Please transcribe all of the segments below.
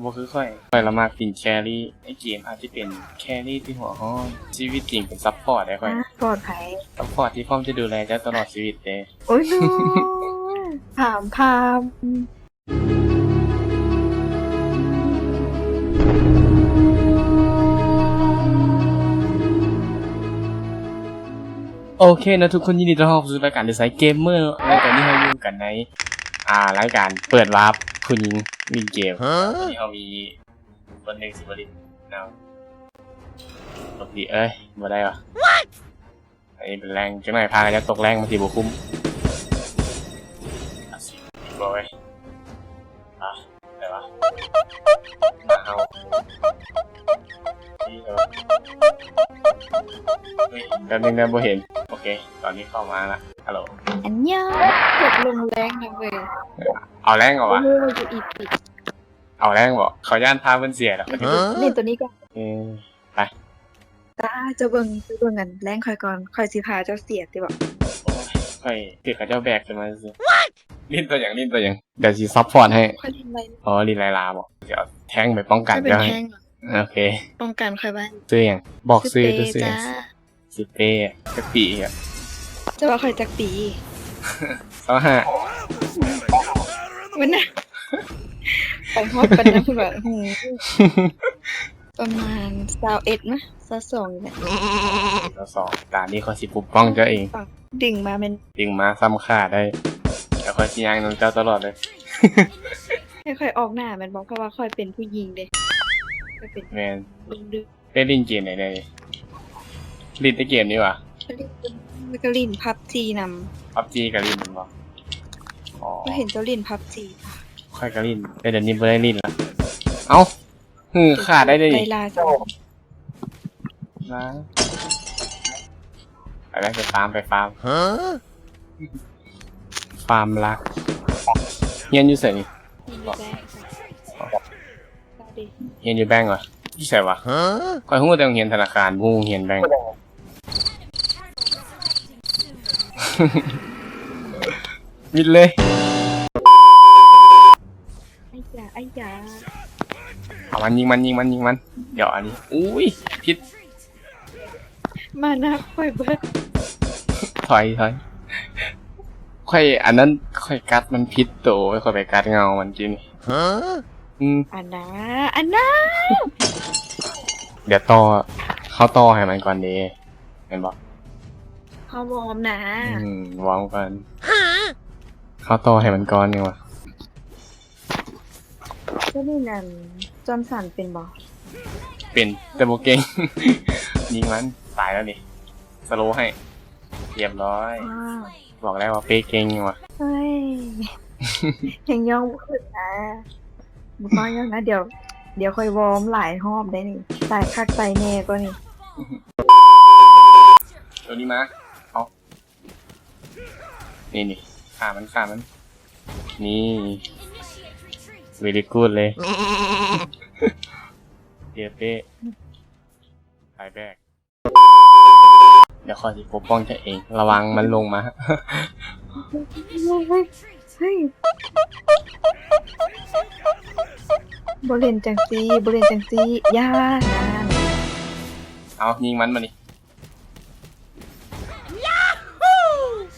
ບໍ່ຄືຂ້ອຍ. ຂ້ອຍລະມັກຫຼິ້ນແຄຣີ. ໃນເກມອາດຈະເປັນແຄຣີທີ່ຫົວຮ້ອນ, ຊີວິດຈິງເປັນຊັບພອດເດ້ຂ້ອຍ. ອາ ປອດໄພ. ຊັບພອດທີ່ພ້ອມຈະດູແລເຈົ້າຕະຫຼອດຊີວິດເດ້. ໂອ້ຍ ໂນ ພາມ ພາມ. ໂອເຄເນາະທຸກຄົນ, ຍິນດີຕ້ອນຮັບເຂົ້າສູ່ລາຍການ The Side Gamer ເນາະ ແລະ ຕອນນີ້ເຮົາຢູ່ກັນໃນ ອ່າ ລາຍການເປີດວາບຜູ້ຍິງຫຼິ້ນເກມ. ຕອນນີ້ເຮົາມີຄົນໜຶ່ງຊິມາຫຼິ້ນນຳ. ຕົກດີເອີຍ ບໍ່ໄດ້ວະ. ອັນນີ້ເປັນແລງ ຈັກໜ້ອຍພາກັນຈະຕົກແລງ ມັນຊິບໍ່ຄຸ້ມ. ອາຊີບດີກວ່າເວີຍ. ອາ ໄດ້ວະ ມາເຮົາ ນີ້ໄດ້ວະ. ເຮີ້ຍ ແປັບໜຶ່ງເດີ ບໍ່ເຫັນ. ໂອເຄ ຕອນນີ້ເຂົ້າມາລະ. ຮັລໂຫຼ ອັນຍາ ຕົກລົງແລງນະເວີຍ. ເອົາແລງເອົາວະ. ໂອ້ໂຫ ຢູ່ອີພີກ ເອົາແລງບໍ? ເຂົາຢ້ານພາເພິ່ນເສຍດອກ. ເອີ ເຫຼັ້ນໂຕນີ້ກ່ອນ. ເອີ ໄປ. ຕາ ເຈົ້າເບິ່ງ ເຈົ້າເບິ່ງອັນແລງຂ້ອຍກ່ອນ, ຂ້ອຍຊິພາເຈົ້າເສຍຕິບໍ? ໂອ້ຍ ຂ້ອຍຖືກເຂົາເຈົ້າແບກຂຶ້ນມາຊື່ໆ. ຫຼິ້ນຕົວຫຍັງ? ຫຼິ້ນຕົວຫຍັງ? ດຽວຊິຊັບພອດໃຫ້. ຂ້ອຍຫຼິ້ນໄລລາ. ອໍ ຫຼິ້ນໄລລາບໍ? ດຽວແທງໄປປ້ອງກັນເຈົ້າໃຫ້. ໂອເຄ ປ້ອງກັນຂ້ອຍໄວ້. ຊື່ຫຍັງ? ບອກຊື່ ຊື່ຫຍັງ? ຊື່ເປ້. ຈັກປີອີກອະ? ເຈົ້າວ່າຂ້ອຍຈັກປີ? ຊາວຫ້າ. ມັນນະ ໄປຮອດປານນັ້ນພຸ້ນຫວາ? ໂອ້ໂຫ ປະມານຊາວເອັດມະ ຊາວສອງນີ້ແຫຼະ. ຊາວສອງ. ຕານີ້ຂ້ອຍຊິປົກປ້ອງເຈົ້າເອງ. ດຶງມາແມ່ນ ດຶງມາຊ້ຳຂາໄດ້ ແລ້ວຂ້ອຍຊິຍ່າງນຳເຈົ້າຕະຫຼອດເລີຍ. ໃຫ້ຂ້ອຍອອກໜ້າແມ່ນບໍ່? ເພາະວ່າຂ້ອຍເປັນຜູ້ຍິງເດ້. ແມ່ນ. ໄດ້ຫຼິ້ນເກມໃດແດ່? ຫຼິ້ນແຕ່ເກມນີ້ຫວາ? ກໍຫຼິ້ນ ກໍຫຼິ້ນພັບຈີນຳ. ພັບຈີກໍຫຼິ້ນແມ່ນບໍ່? ອໍ ກໍເຫັນເຈົ້າຫຼິ້ນພັບຈີ. ຂ້ອຍກໍຫຼິ້ນ ແຕ່ດຽວນີ້ບໍ່ໄດ້ຫຼິ້ນລະ. ເອົ້າ ຫື ຂ້າໄດ້ເດ. ໄລລາ ໄລລາ ໄປແລ້ວ ໄປຟາມ ໄປຟາມ. ຮະ? ຟາມລັກ. ຮຽນຢູ່ໃສນີ້? ຮຽນຢູ່ແບງ. ຮຽນຢູ່ແບງຫວາ? ຢູ່ໃສຫວາ? ຮະ? ຂ້ອຍຮູ້ແຕ່ໂຮງຮຽນທະນາຄານ ບໍ່ຮູ້ໂຮງຮຽນແບງ. ມິດເລີຍ. ໄອ້ຢາ ໄອ້ຢາ. ເອົາມັນ ຍິງມັນ ຍິງມັນ ຍິງມັນ. ດຽວອັນນີ້ ອຸ້ຍ ຜິດ. ມານາຂ້ອຍເບິດ. ຖອຍ ຖອຍ. ຂ້ອຍ ອັນນັ້ນ ຂ້ອຍກັດມັນຜິດໂຕ, ຂ້ອຍໄປກັດເງົາມັນກິນ. ຮະ? ອືມ. ອັນນາ ອັນນາ. ດຽວຕໍ່ ເຮົາຕໍ່ໃຫ້ມັນກ່ອນເດ້ ແມ່ນບໍ່? ເຮົາວອມນາ. ອືມ ວອມກ່ອນ. ຮະ? ເຮົາຕໍ່ໃຫ້ມັນກ່ອນນີ້ຫວາ. ເຈົ້າຫຼິ້ນອັນຈອນສັນເປັນບໍ່? ເປັນ ແຕ່ບໍ່ເກັ່ງ. ຍິງມັນ ຕາຍແລ້ວນີ້. ສະໂລໃຫ້ ຮຽບຮ້ອຍ. ວ້າວ ບອກແລ້ວວ່າເປ້ເກັ່ງຫວາ. ເຮີ້ຍ ຍັງຍ່ອງບໍ່ຂຶ້ນນະ. ບໍ່ຟ້າວຍ່ອງນະ ດຽວ ດຽວຂ້ອຍວອມຫຼາຍຮອບໄດ໋ນີ້. ຕາຍຄັກຕາຍແນ່ກວ່ານີ້. ໂຕນີ້ມາ ເອົາ. ນີ້ໆ ຂ້າມັນ ຂ້າມັນ. ນີ້ very good ເລີຍ. ເດເປ ໄປແບກ. ດຽວຂ້ອຍຊິປົກປ້ອງເຈົ້າເອງ ລະວັງມັນລົງມາ. ເຮີ້ຍ ບໍ່ຫຼິ້ນຈັ່ງຊີ້ ບໍ່ຫຼິ້ນຈັ່ງຊີ້ ຢ່າ. ເອົາ ຍິງມັນບາດນີ້.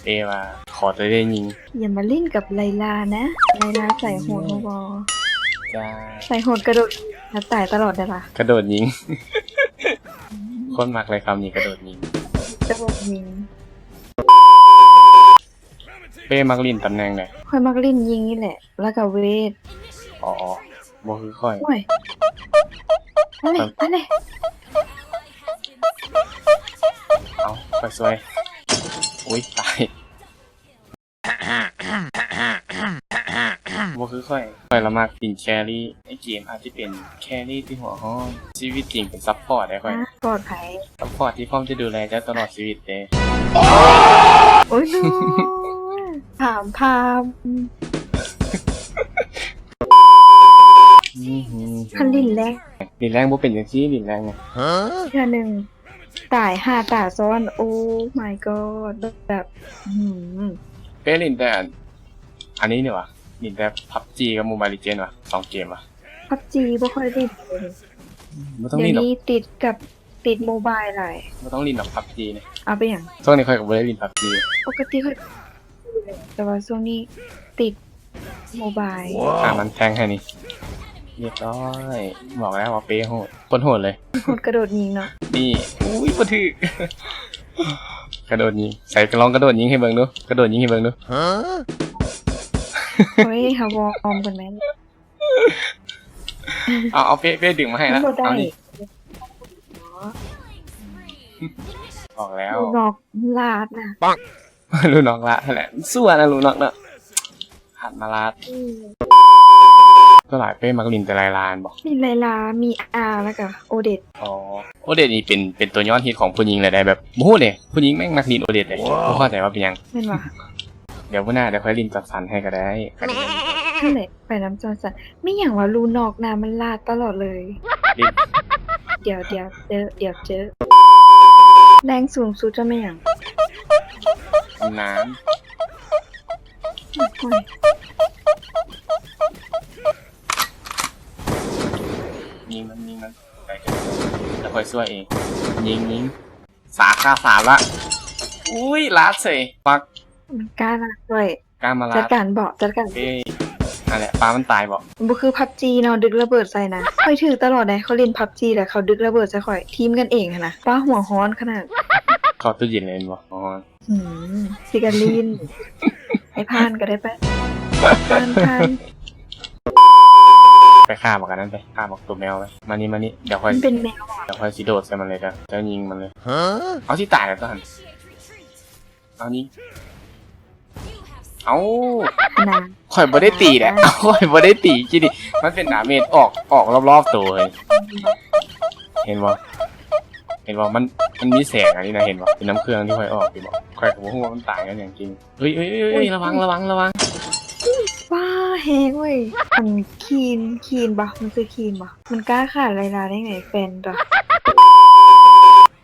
ເອວ່າ ຂໍແຕ່ໄດ້ຍິງ. ຢ່າມາຫຼິ້ນກັບໄລລານະ ໄລລາສາຍໂຫດຮູ້ບໍ່? ຈ້າ ສາຍໂຫດກະໂດດ ແລ້ວຕາຍຕະຫຼອດເດ້ລະ. ກະໂດດຍິງ. ຄົນມັກເລີຍຄຳນີ້ ກະໂດດຍິງ ກະໂດດຍິງ. ເປ້ມັກຫຼິ້ນຕຳແໜ່ງໃດ? ຂ້ອຍມັກຫຼິ້ນຍິງນີ້ແຫຼະ ແລ້ວກະເວດ. ອໍ ບໍ່ຄືຂ້ອຍ. ໂອ້ຍ ອັນນີ້ ອັນນີ້. ເອົ້າ ຂ້ອຍຊ່ວຍ. ອຸ້ຍ ຕາຍ. ບໍ່ຄືຂ້ອຍ. ຂ້ອຍລະມັກຫຼິ້ນແຄຣີ. ໃນເກມອາດຈະເປັນແຄຣີທີ່ຫົວຮ້ອນ, ຊີວິດຈິງເປັນຊັບພອດເດ້ຂ້ອຍ. ອາ ປອດໄພ. ຊັບພອດທີ່ພ້ອມຈະດູແລເຈົ້າຕະຫຼອດຊີວິດເດ້. ໂອ້ຍ ໂນ ພາມ ພາມ. ຄັນຫຼິ້ນແລງ ຫຼິ້ນແລງບໍ່ເປັນຈັ່ງຊີ້ ຫຼິ້ນແລງນະ. ເທື່ອໜຶ່ງຕາຍຫ້າຕາຊ້ອນ. Oh my god ແບບ ອື ເປ້ຫຼິ້ນແຕ່ອັນ ອັນນີ້ນີ້ຫວາ? ຫຼິ້ນແຕ່ PUBG ກັບ Mobile Legend ຫວາ? ສອງເກມຫວາ? ພັບຈີບໍ່ຄ່ອຍຫຼິ້ນເລີຍ. ບໍ່ຕ້ອງຫຼິ້ນດອກ. ດຽວນີ້ຕິດກັບ ຕິດໂມບາຍຫຼາຍ. ບໍ່ຕ້ອງຫຼິ້ນດອກ ພັບຈີນີ້. ເອົາໄປຫຍັງ? ຊ່ວງນີ້ຂ້ອຍກໍບໍ່ໄດ້ຫຼິ້ນ ພັບຈີ. ປົກກະຕິຂ້ອຍ ແຕ່ວ່າຊ່ວງນີ້ຕິດໂມບາຍ. ອ່າ ມັນແທງໃຫ້ນີ້. ຮຽບຮ້ອຍ. ບອກແລ້ວວ່າເປ້ໂຫດ. ໂຄດໂຫດເລີຍ. ໂຫດກະໂດດຍິງເນາະ. ນີ້. ອຸ້ຍ ບໍ່ຖືກ. ກະໂດດຍິງ. ໃສ່ ລອງກະໂດດຍິງໃຫ້ເບິ່ງດູ. ກະໂດດຍິງໃຫ້ເບິ່ງດູ. ຮະ? ເຮີ້ຍ ເຮົາວອມກັນແມ່ນ. ເອົາ ເອົາ ເປ້ ເປ້ດຶງມາໃຫ້ລະ. ເອົານີ້. ອອກແລ້ວ. ລູກນ້ອງລາດນະ. ລູກນ້ອງລາດຫັ້ນແຫຼະ. ຊົ່ວນະ ລູກນ້ອງເນາະ. ຫັນມາລາດ. ອືມ. ສ່ວນຫຼາຍເປ້ມັກຫຼິ້ນແຕ່ໄລລາແມ່ນບໍ່? ມີໄລລາ ມີອາ ແລ້ວກໍໂອເດັດ. ອໍ ໂອເດັດນີ້ເປັນ ເປັນຕົວຍອດຮິດຂອງຜູ້ຍິງເລີຍເດ້. ແບບ ບໍ່ຮູ້ເດ້ ຜູ້ຍິງແມ່ງມັກຫຼິ້ນໂອເດັດເດ້. ບໍ່ເຂົ້າໃຈວ່າເປັນຫຍັງ. ແມ່ນຫວາ? ດຽວມື້ໜ້າ ດຽວຂ້ອຍຫຼິ້ນຈອນສັນໃຫ້ກໍໄດ້. ຫັ້ນແຫຼະ ໄປນຳຈອນສັນ. ມີຫຍັງວະ ລູກນ້ອງນະ ມັນລາດຕະຫຼອດເລີຍ. ດຽວ ດຽວເຈີ ດຽວເຈີ. ແຮງສູງສຸດເຈົ້າແມ່ນຫຍັງ? ຕຳນານ. ໂອ້ຍ. ຍິງມັນ ຍິງມັນ. ໄປເດີ ແລ້ວຂ້ອຍຊ່ວຍເອງ. ຍິງ ຍິງ. ສາມ ຂ້າສາມລະ. ອຸ້ຍ ລາດເສີຍ. ປັກ. ມັນກ້າລາດດ້ວຍ. ກ້າມາລາດ. ຈັດການເບາະ ຈັດການ. ເອີ ນັ້ນແຫຼະ ປາມັນຕາຍເບາະ. ບໍ່ຄື ພັບຈີ ເນາະ ດຶກລະເບີດໃສ່ນະ. ຂ້ອຍຖືກຕະຫຼອດເດ້. ຂ້ອຍຫຼິ້ນ ພັບຈີ ແລ້ວເຂົາດຶກລະເບີດໃສ່ຂ້ອຍ. ທີມກັນເອງຫັ້ນນະ. ປ້າ ຫົວຮ້ອນຂະໜາດ. ເຂົ້າຕູ້ເຢັນເລີຍແມ່ນບໍ່? ຮ້ອນ. ອືມ ຊິກະລີນ ໃຫ້ຜ່ານກໍໄດ້ໄປ. ຜ່ານ ຜ່ານ. ໄປຂ້າບັກອັນນັ້ນໄປ ຂ້າບັກຕົວແມວໄປ. ມານີ້ ມານີ້ ດຽວຂ້ອຍ ມັນເປັນແມວຫວາ? ດຽວຂ້ອຍຊິໂດດໃສ່ມັນເລີຍເດີ ເຈົ້າຍິງມັນເລີຍ. ຮະ? ເອົາ ຊິຕາຍແລ້ວຕົວຫັ້ນ. ເອົາຍິງ. ເອົາ ອັນນະ ຂ້ອຍບໍ່ໄດ້ຕີແຫຼະ. ຂ້ອຍບໍ່ໄດ້ຕີ ຈີນີ້ ມັນເປັນດາເມດອອກ ອອກລອບໆໂຕເລີຍ. ເຫັນບໍ່? ເຫັນບໍ່? ມັນ ມັນມີແສງອັນນີ້ນະ ເຫັນບໍ່? ເປັນນ້ຳເຄື່ອງທີ່ຂ້ອຍອອກຢູ່ບໍ່? ຂ້ອຍກໍບໍ່ຮູ້ວ່າມັນຕາຍຍ້ອນຫຍັງຈິງ. ເອີຍ ເອີຍ ເອີຍ ເອີຍ ລະວັງ ລະວັງ ລະວັງ. ວ້າ ແຮງເວີຍ. ອັນຄີນ ຄີນບໍ່? ມັນຊື່ຄີນບໍ່? ມັນກ້າຂາດໄລລາໄດ້ໄງ? ແຟນຕົວະ.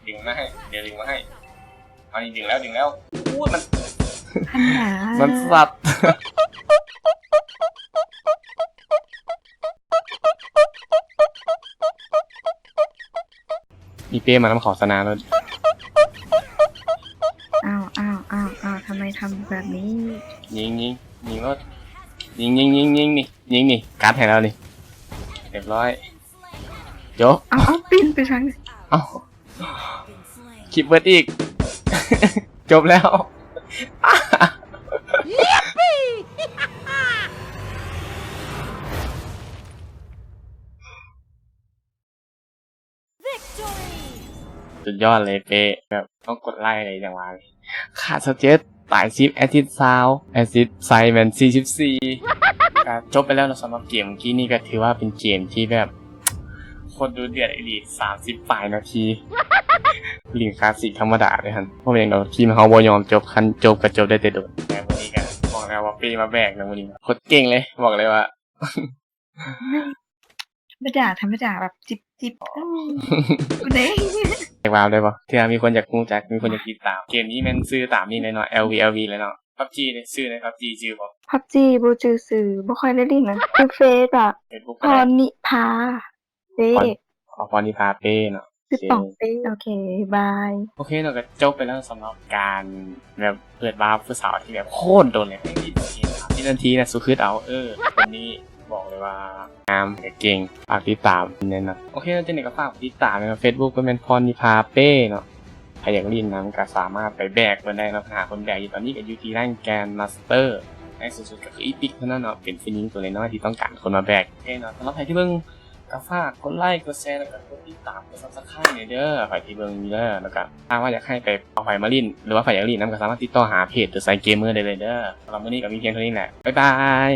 ດຶງມາໃຫ້ ດຽວດຶງມາໃຫ້. ເອົານີ້ ດຶງແລ້ວ ດຶງແລ້ວ. ໂອ້ຍ ມັນ ອັນນະ ມັນສັດ. ອີເປ້ມານຳເຂົາຊະນະໂລດ. ອ້າວ ອ້າວ ອ້າວ ອ້າວ ທຳໄມທຳແບບນີ້? ຍິງ ຍິງ ຍິງໂລດ. ຍິງ ຍິງ ຍິງ ຍິງນີ້ ຍິງນີ້ ກັດໃຫ້ແລ້ວນີ້. ຮຽບຮ້ອຍ. ຈົບ. ເອົາ ເອົາ ປິ່ນໄປທາງ. ເອົ້າ. ຄລິບເບິດອີກ. ຈົບແລ້ວ. ສຸດຍອດເລີຍເປ້ ແບບຕ້ອງກົດໄລ້ເລີຍ ຈັ່ງວ່ານີ້. ຂາດຊາວເຈັດ ຕາຍສິບ ແອັດຊິດຊາວ ແອັດຊິດໃສ່ແມ່ນສີ່ສິບສີ່. ກໍຈົບໄປແລ້ວເນາະ ສຳລັບເກມເມື່ອກີ້ນີ້ ກໍຖືວ່າເປັນເກມທີ່ແບບ ໂຄດດຸເດືອດອີ່ຫຼີ ສາມສິບປາຍນາທີ ຫຼິ້ນຄລາສສິກທຳມະດາເດ້ຫັ້ນ. ບໍ່ເປັນຫຍັງດອກ ທີມເຮົາບໍ່ຍອມຈົບ ຄັນຈົບກໍຈົບໄດ້ແຕ່ໂດນ. ແຕ່ມື້ນີ້ກໍບອກແລ້ວວ່າເປ້ມາແບກນະ ມື້ນີ້ໂຄດເກັ່ງເລີຍ ບອກເລີຍວ່າ ທຳມະດາ ທຳມະດາ ແບບຈິບໆ. ອືມ ຜູ້ໃດ ຢາກວ່າໄດ້ບໍ່? ເທື່ອມີຄົນຢາກຮູ້ຈັກ ມີຄົນຢາກຕິດຕາມ. ເກມນີ້ແມ່ນຊື່ຕາມນີ້ເລີຍເນາະ ແອລວີ ແອລວີ ເລີຍເນາະ. ພັບຈີເດ ຊື່ໃນພັບຈີຈື່ບໍ່? ພັບຈີບໍ່ຈື່ຊື່ ບໍ່ຄ່ອຍໄດ້ຫຼິ້ນນະ. ຊື່ເຟສອະ ເຟສບຸກ ພອນນິພາເປ້. ອໍ ພອນນິພາເປ້ເນາະ. ຊື່ປອງເປ້. ໂອເຄ ບາຍ. ໂອເຄເນາະ ກໍຈົບໄປແລ້ວສຳລັບການແບບເປີດວາບຜູ້ສາວທີ່ແບບໂຄດດົນເລີຍ ສາມສິບນາທີນະ ສຸດຄຶດເອົາ. ເອີ ຄົນນີ້ບອກເລີຍວ່າງາມ ແລະ ເກັ່ງ. ຝາກຕິດຕາມແນ່ນອນ. ໂອເຄເນາະ ຈັ່ງໃດກໍຝາກຕິດຕາມເນາະ ເຟສບຸກເພິ່ນແມ່ນພອນນິພາເປ້ເນາະ. ໃຜຢາກຫຼິ້ນນຳກໍສາມາດໄປແບກເພິ່ນໄດ້ເນາະ. ຫາຄົນແບກຢູ່ຕອນນີ້ກໍຢູ່ທີ່ຮ້ານແກນມາສເຕີ ໃນສູງສຸດກໍຄືອີປິກເທົ່ານັ້ນເນາະ ເປັນຜູ້ຍິງຕົວນ້ອຍໆທີ່ຕ້ອງການຄົນມາແບກ. ໂອເຄເນາະ ສຳລັບໃຜທີ່ເບິ່ງກໍຝາກກົດໄລ ກົດແຊ ແລ້ວກໍກົດຕິດຕາມ ກົດຊັບສະໄຄຣບແດ່ເດີ ໃຜທີ່ເບິ່ງຢູ່ເດີ. ແລ້ວກໍຖ້າວ່າຢາກໃຫ້ໄປເອົາໃຜມາຫຼິ້ນ ຫຼືວ່າໃຜຢາກຫຼິ້ນນຳກໍສາມາດຕິດຕໍ່ຫາເພຈ The Side Gamer ໄດ້ເລີຍເດີ. ສຳລັບມື້ນີ້ກໍມີພຽງເທົ່ານີ້ແຫຼະ ບາຍບາຍ.